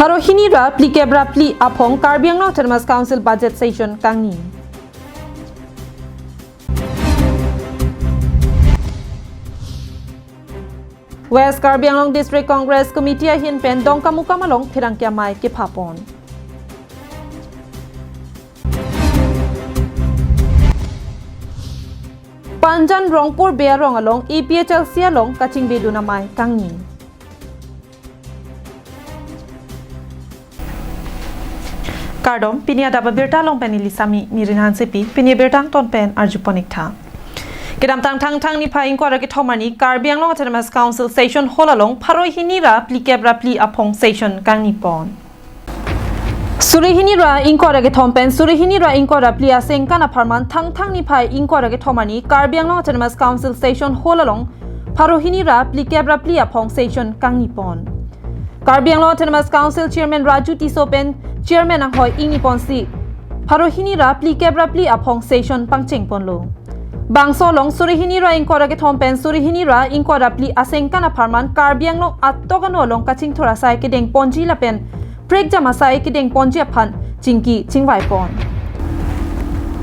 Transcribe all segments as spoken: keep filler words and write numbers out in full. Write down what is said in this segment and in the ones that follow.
Pharo hini ra phlikep ra phli aphong Karbi Anglong Autonomous Council budget session kangni. West Karbi Anglong District Congress Committee ahin pen Dongkamukam along pherangke amei kephapon. Panjan Rongpur Bey arong along A P H L C along kachingbedun amei kangni. Kardom, pini adap abirta along pen neli Sami Mirin Hansepi, pini abirta angton pen arjupon ik tha. Kedamtang Thangthang niphai ingkoi ra kethom arni Karbi Anglong Autonomous Council Session Hall along pharo hini ra phlikep ra phli aphong session kangnipon. Suri hini ra ingkoi ra kethom pen suri hini ra ingkoi ra phli asengkan apharman Thangthang niphai ingkoi ra kethom arni Karbi Anglong Autonomous Council Session Hall along pharo hini ra phlikep ra phli aphong session kangnipon. Karbi Anglong Autonomous Council Chairman Raju Tisso pen Chairman anghoi ingniponsi pharo hini ra phlikep ra phli aphong session pangchengponlo. Bangso along suri hini ra ingkoi ra kethom pen suri hini ra ingkoi ra phli asengkan apharman Karbi Anglong atok ano along kachingthur asai kedengponji lapen prekjam asai kedengponji aphan chingki chingvaipon.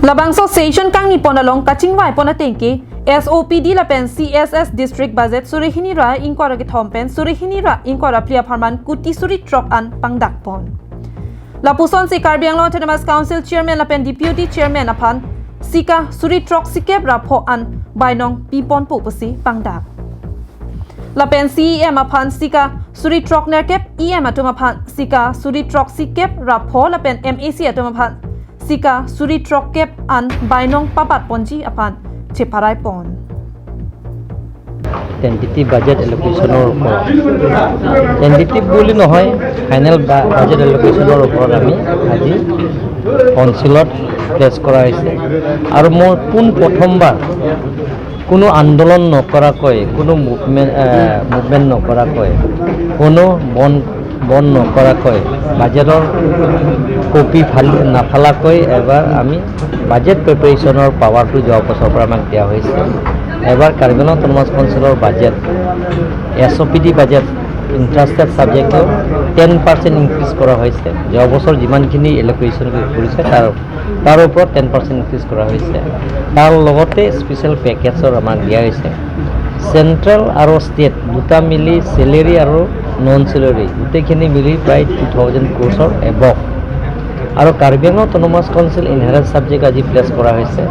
Labangso session kangnipon along kachingvaipon ateng ke S O P D lapen C S S District Budget suri hini ra ingkoi ra kethom pen suri hini ra ingkoi ra phli apharman kuti suri throk an pangdakpon. Lapusonsi Karbi Anglong Autonomous Council Chairman lapen Deputy Chairman aphan sika suri throksikep ra pho an bainong piponpo pusi pangdak. Lapen C E M aphan sika suri throknerkep, E M atum aphan sika suri throksikep ra pho lapen M A C atum aphan sika suri throkkep an bainong papatponji aphan cheparaipon. Tentative budget allocation-or ওপৰত, tentative বুলি নহয়, final বা-, budget allocation-or ওপৰত আমি আজি কাউন্সিলত প্লেচ কৰা হৈছে। আৰু মোৰ পোন প্ৰথমবাৰ কোনো আন্দোলন নকৰাকৈ, কোনো মুভমেণ্ট, এ, মুভমেণ্ট নকৰাকৈ, কোনো বন্ধ, বন্ধ নকৰাকৈ, বাজেটৰ কপি ফালি, নাফালাকৈ এবাৰ আমি বাজেট প্ৰিপেৰেশ্যনৰ পাৱাৰটো যোৱা বছৰৰ পৰা আমাক দিয়া হৈছে। এবাৰ কাৰ্বি আংলং অট'নমাছ কাউন্সিলৰ বাজেট, এছ অ' পি ডি বাজেট, ইণ্টাৰেষ্টেড ছাবজেক্টটো টেন পাৰ্চেণ্ট ইনক্ৰিজ কৰা হৈছে। যোৱা বছৰ যিমানখিনি এল'কেশ্যন কৰিছে, তাৰ, তাৰ ওপৰত টেন পাৰ্চেণ্ট ইনক্ৰিজ কৰা হৈছে। তাৰ লগতে স্পেচিয়েল পেকেজৰ আমাক দিয়া হৈছে। চেণ্ট্ৰেল আৰু ষ্টেট দুটা মিলি চেলেৰী আৰু নন চেলেৰী গোটেইখিনি মিলি প্ৰায় টু থাউজেণ্ড ক্ৰ'ৰ্ছৰ এবভ। আৰু কাৰ্বি Anglong autonomous council inherited subject আজি প্লেচ কৰা হৈছে।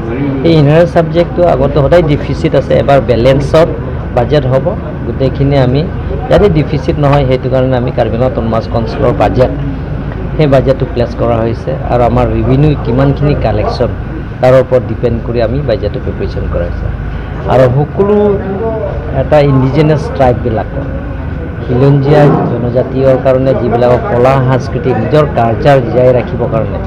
এই ইনহেৰিটেড ছাবজেক্টটো আগতে সদায় ডিফিচিট আছে, এবাৰ বেলেঞ্চত বাজেট হ'ব। গোটেইখিনি আমি যাতে ডিফিচিট নহয়, সেইটো কাৰণে আমি কাৰ্বি আংলং অট'নমাছ কাউন্সিলৰ বাজেট, সেই বাজেটটো প্লেচ কৰা হৈছে। আৰু আমাৰ ৰেভিনিউ কিমানখিনি কালেকশ্যন, তাৰ ওপৰত ডিপেণ্ড কৰি আমি বাজেটটো প্ৰিপেৰেশ্যন কৰা হৈছে। আৰু সকলো এটা ইণ্ডিজিনাছ ট্ৰাইববিলাকৰ, খিলঞ্জীয়া জনজাতীয়ৰ কাৰণে যিবিলাকৰ কলা সংস্কৃতি, নিজৰ কালচাৰ জীয়াই ৰাখিবৰ কাৰণে,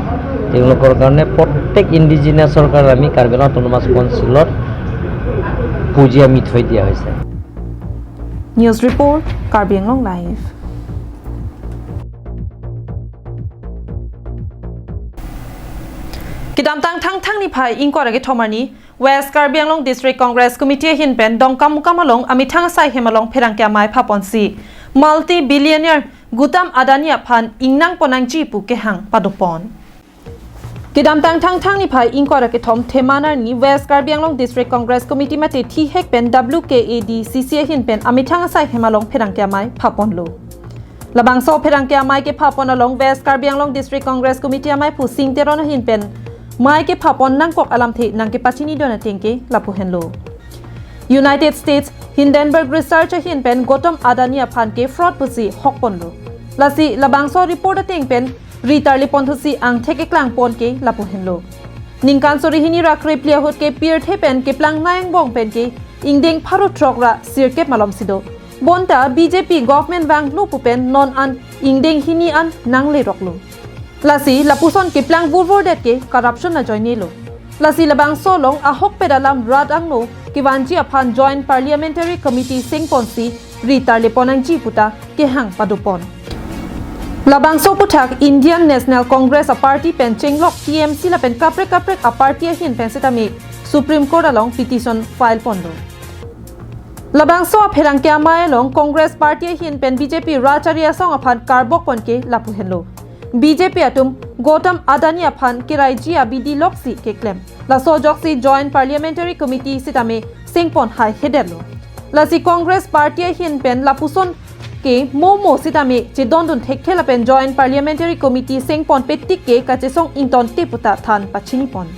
তেওঁলোকৰ কাৰণে প্ৰত্যেক ইণ্ডিজিনাছৰ কাৰণে আমি কাৰ্বি আংলং অট'নমাছ কাউন্সিলত পুঁজি আমি থৈ দিয়া হৈছে। News report, Karbi Anglong Live. Kedamtang Thangthang niphai ingkoi ra kethom arni West Karbi Anglong District Congress Committee ahin pen Dongkamukam along amethang asai hem along pherangke amei phaponsi multi-billionaire Gautam Adani aphan ingnangpon nangji pu kehang padopon. Kedamtang Thangthang niphai ingkoi ra kethom Theman arni West Karbi Anglong District Congress Committee mate thihek pen W K A D C C ahin pen amethang asai hem along pherangke amei phaponlo. Labangso pherangke amei kephapon along West Karbi Anglong District Congress Committee ameiphu Sing Teron ahin pen mei kephapon nangkok alamthe nangkepachinidun ateng ke lapu henlo. United States Hindenburg Research ahin pen Gautam Adani aphan ke fraud pusi hokponlo. Lasi labangso report ateng pen ri tarlipon thusi angthek eklangpon ke lapu henlo. Ningkan suri hini ra krephli ahut ke pirthe pen keplang nai angbong pen ke ingdeng pharo throk ra sirkep malomsi do. Bonta B J P government vanglo pu pen non an ingdeng hini an nangleroklo. Lasi lapuson keplang vurvurdet ke corruption ajoinelo. Lasi labangso along ahokpet alam rat angno kevanji aphan Joint Parliamentary Committee sengponsi ri tarlipon nangji puta kehang padopon. Labangso aputhak Indian National Congress aparty pen chenglok T M C lapen kaprek kaprek aparty ahin pen setame Supreme Court along petition file ponlo. Labangso apherangke amei along Congress Party ahin pen B J P Rat Chari Asong aphan karbok pon ke lapu henlo. B J P atum Gautam Adani aphan keraiji abidi loksi keklem. Laso ajoksi Joint Parliamentary Committee sitame sengpon haihedetlo. Lasi Congress Party ahin pen lapuson ke momo sitame chedondun thekthe lapen Joint Parliamentary Committee sengponpe tik ke kachesong ingtonte pu ta than pachini pon.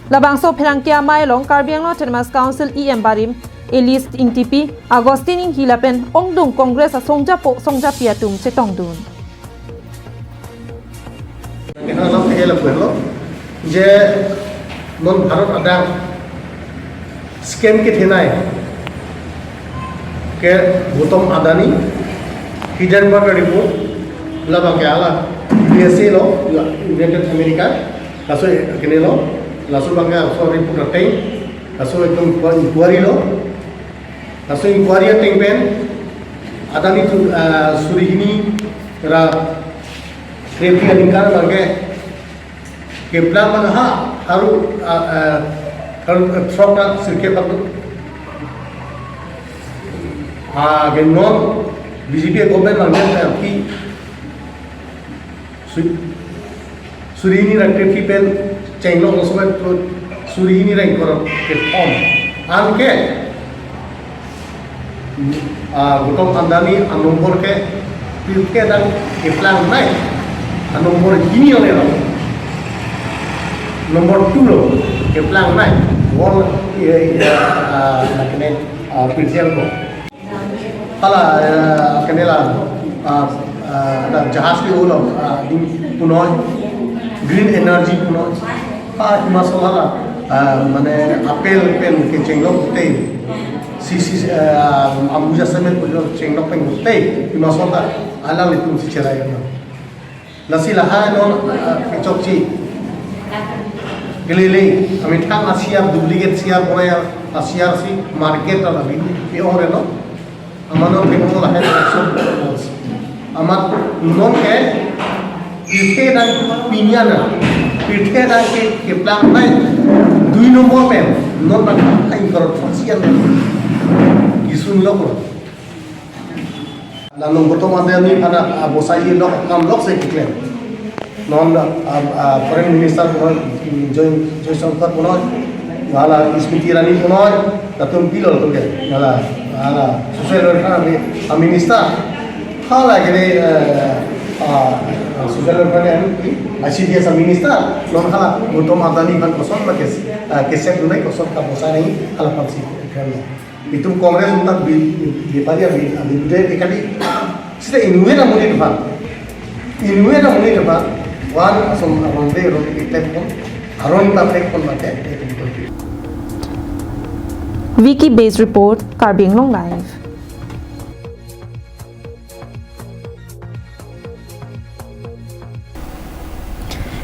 Labangso apherangke amei along Karbi Anglong Autonomous Council E M barim Elis Ingtipi, Augustine Inghi lapen ongdung Congress asongjapo songjapi atum chetongdun. Kita alam tiga lagu lo. Je non Bharat adang scam kethenei ke Gautam Adani, Hindenburg Report, labang ke hala U S A lo, United America, laso kene lo, laso abang ke laso report ateng, laso ekdom inquiry lo, laso inquiry ateng pen Adani tu, ah, suri hini ra krephli aningkan abang ke keplang abang ha, haru, ah, ah, haru, ah, throk ta sirkep abang tu. Ah, ke non B J P government abang ke, ah, ki su-, suri hini ra krephli pen chenglok lo sobat tu suri hini ra ingkoi ra kethom. Anke ah, Gautam Adani a number ke, pirthe adang keplangnei. A number hini onelo. Number two lo, keplangnei. Wall, eh, eh, ah, na kene, ah, pirthe ko. Hala, eh, kene la, ah, ah, ada jahaj ke ulo, ah, di punoi, green energy punoi. Ah, Himachal hala, ah, mane apple pen kechenglok te. Si, si, eh, ambuja semen pujo chenglok pen gote, Himachal ta alanglitum si cherai na. Lasi lahai non, eh, kechokche. Kelele, amethang a-share, duplicate share, bonai a-share si market ta labi, pi ong reno. Amat non ke mo lahai na so. Amat non ke, pirthe adang pini an, pirthe adang ke, keplangnei, dui number pen, non bang ai korot pasian. Kisun lok lo. La non Gautam Adani aphan abosai lok kam lok si keklem. Non, ah, ah, Foreign Minister punoi, Joy, Joy Shankar punoi, hala Smriti Irani punoi, latum pilo latum ke, hala, hala Social Welfare a, a Minister, hala kene, eh, ah, Social Welfare a, I C D S a Minister, non hala Gautam Adani aphan koson ma kes, ah, kesep dunai koson kabosai nangji, hala aphan si keklem. Itum Congress untak bi, bi pari abi, abi bude ekadi. Sita inuen amonit aphan. Inuen amonit aphan. Wan asom aron de ron item pon. Aron ta pek pon mate. Vicky Base Report, Karbi Anglong Live.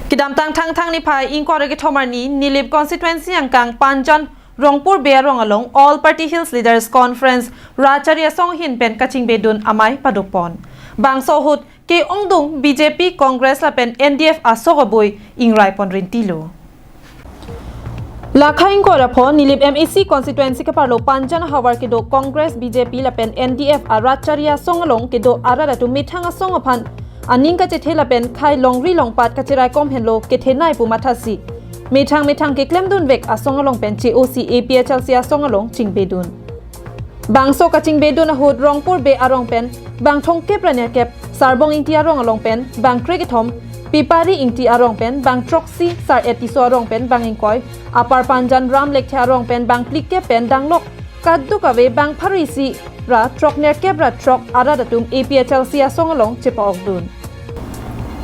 Kedamtang Thangthang niphai ingkoi ra kethom arni Nilip constituency angkang Panjan Rongpur Bey arong along All Party Hills Leaders Conference Rat Chari Asong ahin pen kachingbedun amei padopon. Bangso ahut ke-ongdung B J P, Congress lapen N D F asok abui ingrai pon rintilo. Lakha ingkoi ra pho Nilip M A C constituency keparlo Panjan ahavar kedo Congress, B J P lapen N D F a Rat Chari Asong along kedo arat atum methang asong aphan aning kachethe lapen khei longri longpat kacherai kom henlo kethenei pu mathasi methang methang keklemdunvek asong along pen che-osi A P H L C asong along chingbedun. Bangso kachingbedun ahut Rongpur Bey arong pen bang thomkep ra nerkep, Sarbong Ingti arong along pen bang krekethom, Pepari Ingti arong pen bang throksi, Sar-et Tisso arong pen bang ingkoi, Upper Panjan Ram Lekthe arong pen bang phlikep pen danglok kadokave bang pharo isi ra throk nerkep ra throk arat atum A P H L C asong along chepa-okdun.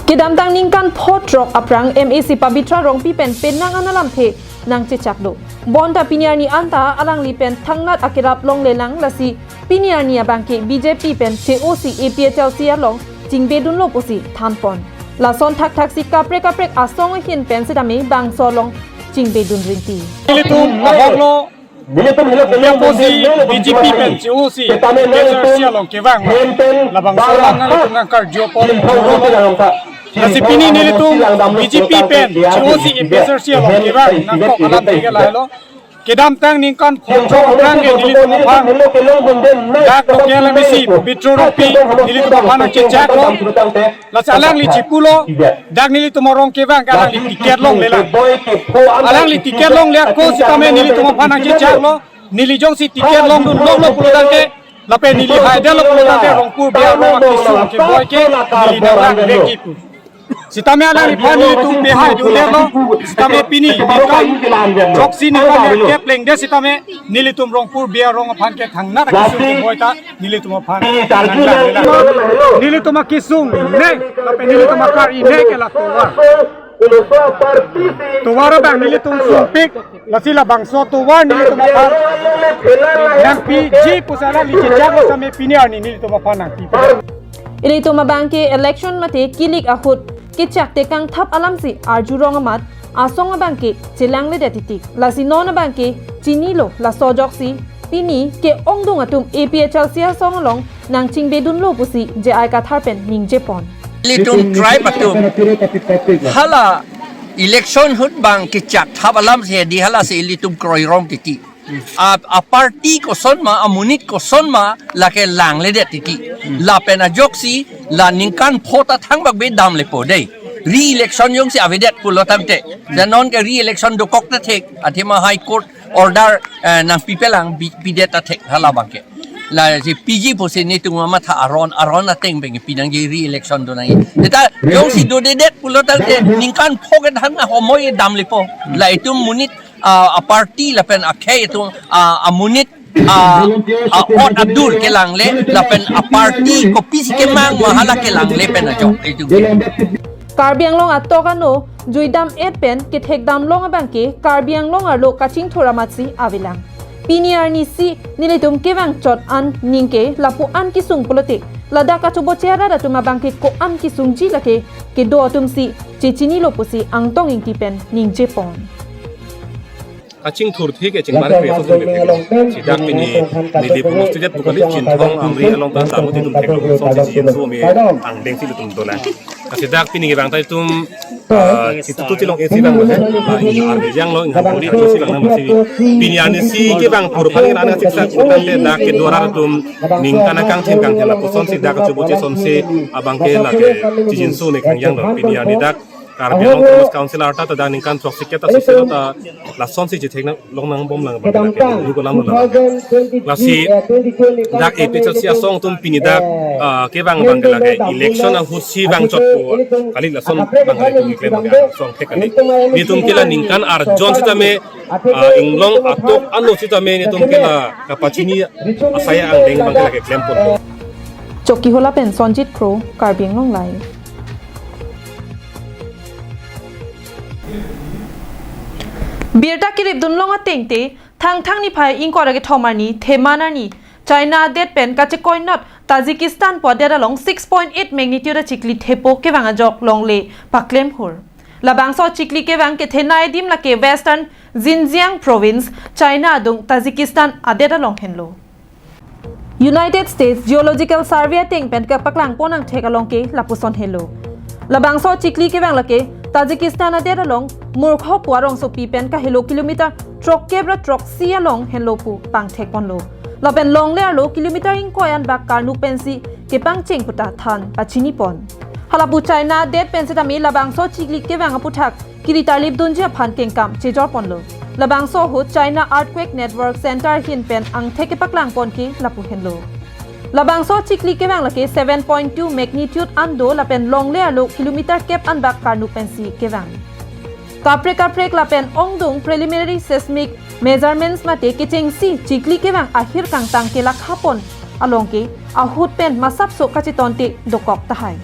Kedamtang ningkan pho throk aphrang M A C Pabitra Rongpi pen penang an alamthe nangchechak do. Bonta pini arni anta alangli pen thangnat akerap longlelang, lasi pini arni abangke B J P pen che-osi A P H L C along chingbedunlo pusi thanpon. Lason thakthaksi kaprek kaprek asong ahin pen sitame bangso along chingbedun rinti. Nelitum ahok lo, nelitum ahok lo, B J P pen che-osi A P H L C along kevang. Labangso alam nelitum nangkarju apot lo. Lasi pini nelitum B J P pen che-osi A P H L C along kevang nangkok alamthe ke lahelo. Kedamtang ningkan pho throk aphrang ke nelitum aphan dak local M A C Pabitra Rongpi nelitum aphan nangchechaklo. Lasi alangli chipulo, dak nelitum arong kevang ke alangli ticket longlelang. Alangli ticket longle ako sitame nelitum aphan nangchechaklo. Neli jongsi ticket longdunlonglo pulo tangte, lapen neli haidetlo pulo tangte Rongpur Bey arong akesung keboi ke neli nanglang vekji pu. Sitame alangliphan nelitum pehai dunledetlo. Sitame pini ningkan throksi ningkan kep lengdet sitame nelitum Rongpur Bey arong aphan ke thangnat akesung keboi ta nelitum aphan nanglang. Nelitum akesung ne, lapen nelitum akari ne ke la tovar. Tovar abang nelitum sungpik, lasi labangso tovar nelitum aphan nangpiji pusi alangli chechaklo sitame pini arni nelitum aphan nangpi. Ilitum abang ke election mate kilik ahut kechak tekang thap alamsi arjurong amat asong abang ke chelangledet titik. Lasi non abang ke chinilo, laso ajoksi pini ke-ongdung atum A P H L C asong along nangchingbedunlo pusi J I Kathar pen ningjepon. Ilitum tribe atum hala election ahut bang kechak thap alamsi hedi halasi ilitum kroirong titi. A, a party koson ma, amonit koson ma, lake langledet titi. Lapen ajoksi la ningkan pho ta thangbak be damlepo dei. Re-election jongsi avedet pulo tangte, ja non ke re-election dokok ta thek, athema High Court order, eh, nangpipelang pi-, pidet ta thek hala abang ke. Lasi piji pusi nelitum amatha aron, aron ateng abang pinangji, re-election donangji. Seta jongsi dodedet pulo tangte ningkan pho ke than ahomoi damlepo. La itum monit, ah, a party lapen akhei itum, ah, amonit, ah, ah, ot adur kelangle lapen a party kopisi kemang ma hala kelangle pen ajok itum. Karbi Anglong atok ano juidam-et pen kethekdam long abang ke Karbi Anglong arlo kachingthur amatsi avelang. Pini arnisi nelitum kevang chot an ningke lapu-an kesung pulote, ladak kachoboche arat atum abang ke ko-an kesungji lake kedo atumsi chechinilo pusi Angtong Ingti pen ningjepon. Kachingthur thik e chingmar kre so thik le thik. Sidak pini neli puno student pu kali Chinthong Amri along ta tamu titum thek lo song si jin so me angdeng si ilitum dolang. Sidak pini kevang ta itum, ah, situ tu chilong esi lang masi, ah, ini arbe jang lo, ingham puri tu silang nang masi. Pini arnisi kevang pur phan nang siksa kutang te dak kedo arat atum ningkan akangthin kangthin lapuson si dak kachoboche sonsi abang ke lake chijinso ne khangjang lo. Pini arni dak Karbi Anglong Autonomous Council arta ta dak ningkan throksi kep ta sisi lo ta lasonsi chethek nang long nangbomlang abang ke lake lu kolam lo lang. Lasi dak A P H L C asong atum pini dak, ah, kevang abang ke lake election ahutsi vangchotpo kali, lason abang ke lake itum keklem abang ke song thek kali. Nelitum ke la ningkan arjon sitame, ah, inglong atok ano sitame nelitum ke la kapachini asai angdeng abang ke lake klemponlo. Chokihola pen Sonjit Kro, Karbi Anglong Live. Birta keripdun long ateng te, Thangthang niphai ingkoi ra kethom arni, Theman arni, China adet pen kachekoinot Tajikistan pu adet along six point eight magnitude achikli thepo kevang ajok longle paklem hur. Labangso achikli kevang kethenei adim lake Western Xinjiang Province, China adung Tajikistan adet along henlo. United States Geological Survey ateng pen kapaklangpon angthek along ke lapuson helo. Labangso achikli kevang lake Tajikistan adet along Murkho pu arongsopi pen kahelo kilometer throkkep ra throksi along henlo pu pangthekponlo. Lapen longle arlo kilometer ingkoi an bak karnu pensi kepangcheng puta than pachinipon. Halapu China adet pen sitame labangso achikli kevang aputhak kiri tarlip dunji aphan kengkam chejorponlo. Labangso ahut China Earthquake Network Center ahin pen angthek kepaklangpon ke lapu henlo. Labangso achikli kevang lake seven point two magnitude an do lapen longle arlo kilometer kep an bak karnu pensi kevang. Kaprek kaprek lapen ongdung preliminary seismic measurements mate kechengsi chikli kevang ahir kangtang kelakhapon along ke ahut pen masapso kachetonte dokok tahai.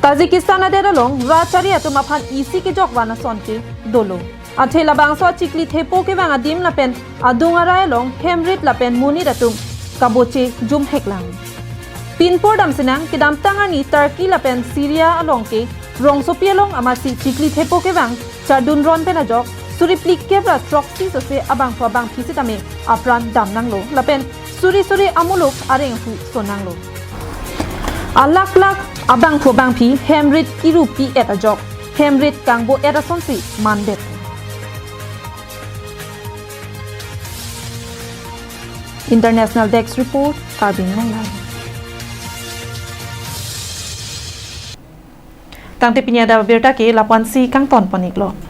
Tajikistan adet along rachari atum aphan isi kejok van ason ke dolo. Athe labangso achikli thepo kevang adim lapen adung arai along hemrit lapen monit atum kaboche jumheklang. Pinpur damsinang kedamtang arni Turkey lapen Syria along ke rongsopi along amatsi chikli thepo kevang chardunron pen ajok suri phlikep ra throksi sose abangphu abangphi sitame apran damnanglo lapen suri suri amuluk areng ahu sonanglo. Alak lak abangphu abangphi hemrit irupi et ajok hemrit kangbo et asonsi mandet. International Desk Report, Karbi Anglong Live. Tangte pini adap abirta ke lapu-ansi kangton pon-iklo.